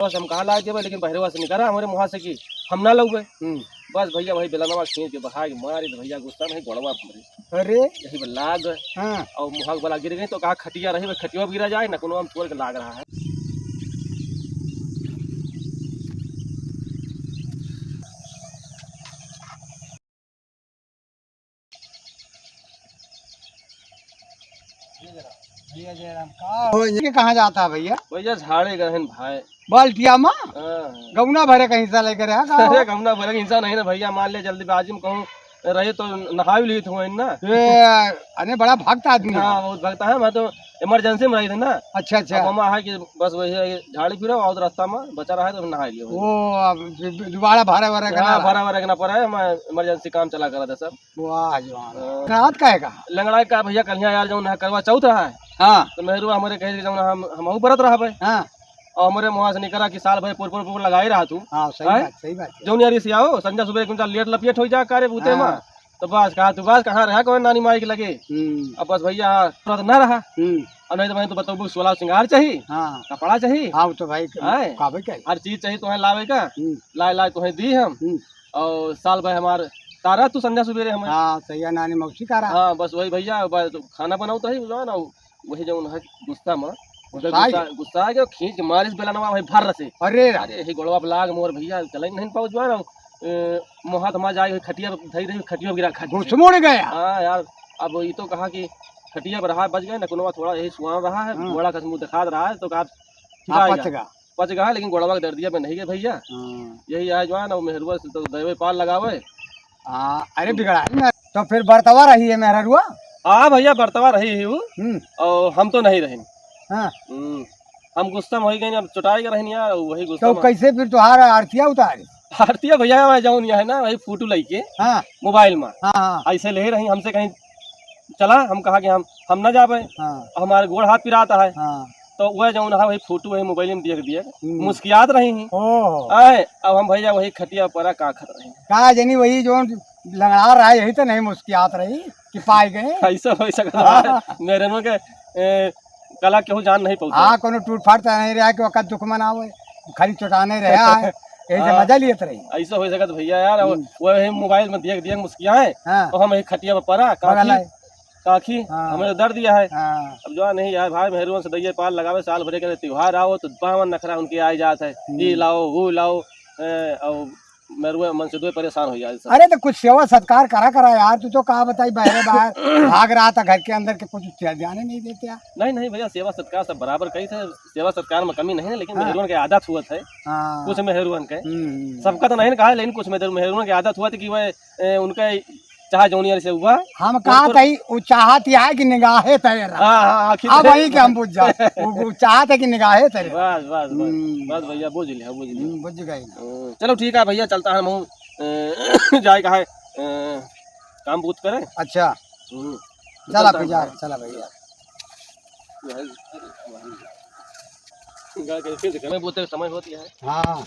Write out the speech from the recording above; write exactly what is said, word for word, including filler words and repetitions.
बस हम कहाँ लाग देबे, लेकिन बहरवा से निकरा हमरे मुहा से कि हम ना लउबे। हम्म। बस भइया वही बेलनवा खींच के बहा के मारी तो भइया गुस्सा नहीं गोड़वा हमरे। अरे। यही बे लाग। हाँ। और मुहा के बला गिर गई तो कहा खटिया रही, वही खटिया गिरा जाए, नकुनवा में तोड़ के लाग रहा है। भैया जयराम, का हो, ये कहाँ जाता है भैया? भैया झाड़े गए हैं भाई। बाल्टिया में? हाँ। गौना भरे का हिस्सा लेकर है का? अरे गौना भरे का हिस्सा नहीं ना भैया, मान ले जल्दीबाजी में कहूँ रहे तो नहाई ली थी ना। ये, अरे बड़ा भक्त आदमी है। हाँ, बहुत भक्त है, मैं तो इमरजेंसी में रही थी ना। अच्छा, अच्छा। अब हम आए कि बस वही है, झाड़ी फिरो और रास्ता में बचा रहा है तो नहा लियो। ओ, अब दु-, दु-, दोबारा भरे वरे के ना हाँ, रहा। भरे वरे के ना पड़े, मैं इमरजेंसी काम चला करा था सब। वाह जवान। हाँ। रात का है का? लंगड़ा का भैया, कल यहाँ यार जौन है करवा चौथ रहा है। हाँ। तो मेहरू हमरे कहे कि जौन हम, हमहू बरत रहबे। हाँ। और हमरे मुँह से निकला कि साल भर पुर पुर पुर लगाए रहा तू। हाँ, सही हैं? बात, सही बात है। जौन यार इसे आओ, संझा सुबह कुछ लेट लपियट हो जा करे बूते हाँ। में। तो बस कहा तू बस कहाँ रहा कोई नानी माई के लगे। हम्म। अब बस भैया तुरंत ना रहा। हम्म। और नहीं तो भाई तो बताओ सोलह सिंगार चाहिए, हाँ। कपड़ा चाहिए। हाँ, वो तो भाई क-, हैं? काबे का है? हर चीज चाहिए तुम्हें लावे का। हम्म। लाए लाए तुम्हें दी हम। हम्म। और साल भर हमार तारा तू संझा सुबेरे हमें। हाँ, सही है, नानी मौसी का रहा। हाँ, बस वही भैया, बस खाना बनाओ तो ही बुझा ना, वही जौन है गुस्सा में, उनका गुस्सा आ गुस्सा, गया? गुस्सा आ गया, खींच के मारिस बेलनवा भाई भर से। अरे राम। अरे, यही गोड़वा पे लाग मोर भैया, चले नहीं पाओ जुआन, ए, मोहा तो मार जाए, खटिया पे धई रही, खटिया गिरा खा घुसमुड़ गया। हाँ यार, अब ये तो कहा कि खटिया पर रहा, बच गए, नकुनवा थोड़ा यही सुआन रहा है, हाँ। गोड़ा का मुंह दिखा रहा है, तो कहा, हाँ, पिटाएगा। पच गया। पच गया, लेकिन गोड़वा के दर्दिया पे नहीं गए भैया। हाँ। यही आए जुआन, अब मेहरुआ से तो देवे पार लगावे। हाँ, अरे बिगड़ा है ना। तो फिर बरतवा रही है मेहरुआ? हाँ भैया, बरतवा रही ही वो। हम्म। और हम तो नहीं रहे। हाँ। हम्म। हम गुस्सा में हो गए, अब चुटाई के रहन यार, वही गुस्सा तो में। कैसे फिर तुहार आरतिया उतारी? आरतिया भैया, मैं जाऊँ नहीं है ना, वही फोटो लेके हाँ। मोबाइल में। हाँ, हाँ। ऐसे ले रही हमसे कहीं चला, हम कहा कि हम, हम ना जाबे। हाँ। हमारे गोड़ हाथ पिराता है। हाँ। तो वह जौन है वही फोटो वही मोबाइल में देख दिए, हम्म। मुस्कियात रही हैं। ओहो। आए, अब हम भैया वही खटिया परा का खत रहे हैं। का जानी वही जौन लंगड़ा रहा है, यही तो नहीं मुस्कियात रही कि पाए गए। ऐसा हो सकता है। हाँ। मेहरनों के, ए, कला केहू जान नहीं पाउता। हाँ, कोनो टूट फाट तो नहीं रहा कि ओकर दुख मनावे, खाली चोटाने रहा है, यही से हाँ। मजा लियत रही। ऐसा हो सकत भैया यार, अब हम्म। वही मोबाइल में देख दिया मुस्कियाए, हाँ। तो हम यही खटिया पर परा, बगल काकी, आए। काकी, हाँ। हमें तो दर्द दिया है। हाँ। अब जो है नहीं यार भाई, मेहरुआ से दइये पार लगावे, साल भरे के त्योहार आओ तो बावन नखरा उनके आ जात है, हम्म। ये लाओ, वो लाओ, ए, और मेहरुआ मन से दो परेशान हो जाए सब। अरे तो कुछ सेवा सत्कार करा करा यार, तू तो का बताई बहरे बाहर भाग रहा था घर के अंदर के कुछ ध्यान नहीं देते यार। नहीं, नहीं भैया, सेवा सत्कार सब बराबर कही थे, सेवा सत्कार में कमी नहीं है, लेकिन हाँ। मेहरुआ के आदत हुआ है। हाँ। कुछ मेहरुआ के। हम्म, हम्म। सबका तो नहीं कहा, लेकिन कुछ मेहरुआ के आदत हुआ था कि वह, ए, उनका चाहे जौनियर से हुआ। हम कहा तो तही, उ चाहत यह है कि निगाहे तरे रहा। हाँ, हाँ, आँखी अब तरे वही के हम बुझ जाओ। उ, उ चाहत है कि निगाहे तरे रहा। बस, बस, बस। हम्म। बस भैया, बुझ लिया, बुझ लिया। हम्म, बुझ गए। हम्म, चलो ठीक है भैया, चलता है हम, अ, जाए का है, अ, काम बूत करें। अच्छा। हम्म। चला चलता फिर है जा, भैया। चला भैया। गाय के फिर से समय बूते समय होती है। हाँ।